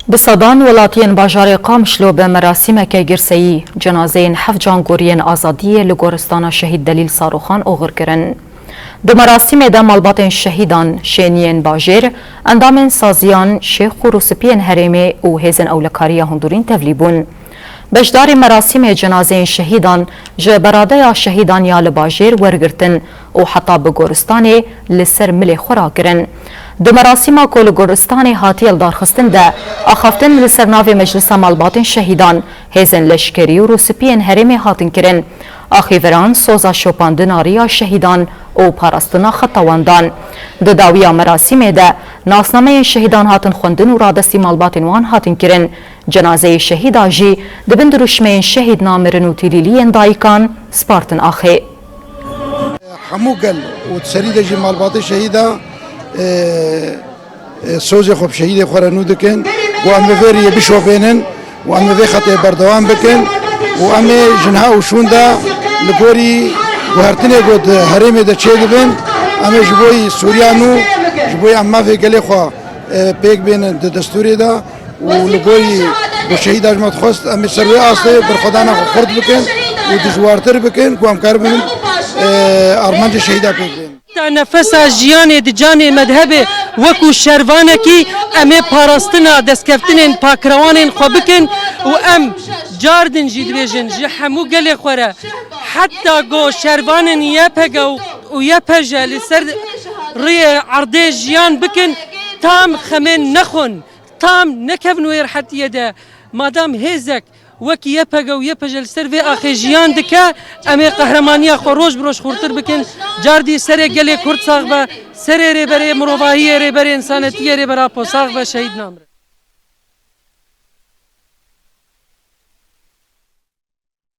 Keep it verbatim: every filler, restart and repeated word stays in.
Bi sedan welatiyên bajarê Qamişlo bi merasîmeke girseyî cenazeyên heft cangoriyên azadiyê li goristana Şehîd Delîl Saroxan oxir kirin. Di merasîmê de malbatên şehîdan, şêniyên bajêr, endamên saziyan, şêx û rûspiyên herêmê û hêzên ewlekariya hundirîn tevlî bûn. Beşdarî merasîmê cenazeyên şehîdan ji beradeya şehîdan ya li bajêr wergirtin û heta bi goristanê li ser milê xwe rakirin. Di merasîma ku li goristanê hatiye lidarxistin de, axaftin li ser navê Meclisa Malbatên Şehîdan, hêzên leşkerî û rûspiyên herêmê hatin kirin. Axîveran soza şopandina riya şehîdan û parastina xeta wan dan. Di dawiya merasîmê de nasnameyên şehîdan hatin xwendin û radestî malbatên wan hatin kirin. Cenazeyê şehîda jî di bin dirûşmeyên şehîd namirin û tîlîliyên dayikan spartin axê. Hemû gel û di serî de jî malbatê şehîda, e, e, sozê xwe bi şehîdê xwe re nû dikin. Ku em li vê riyê bişopênin û em li vê xetê berdewam bikin û em ê ji niha û şûnda li gorî guhertinê ku di herêmê de çêdibin, em ê ji bo yî Sûriya nû, ji bo yî em mafê gelê xwe, e, pêk bênin di destûrê de. û li gorî ku şehîda ji me dixwest, em ê ser wê astê berxwedana xwe xurt bikin û dijwartir bikin ku em karibin, e, armancê şehîda pêk bên. Ta nefesa jiyanê di canê me de hebe, wekû şervanekî em ê parastina destkeftînên pakrewanên xwe bikin û em car din jî dibêjin ji hemû gelê xwe re, heta ku şervanên Y P G û, û Y P J li ser riyê erdê jiyan bikin, tam xemên nexwin. Tam nekevin wê rehetiyê de. Madam hêzek wek Y P G û Y P J li ser vê axê jiyan dike, em ê qehremaniya xwe roj bi roj xurtir bikin. Car dî serê gelê Kurd sax be, serê rêberê mirovahiyê, rêberê însanetiyê, rêber Apo sax be, şehîd namire.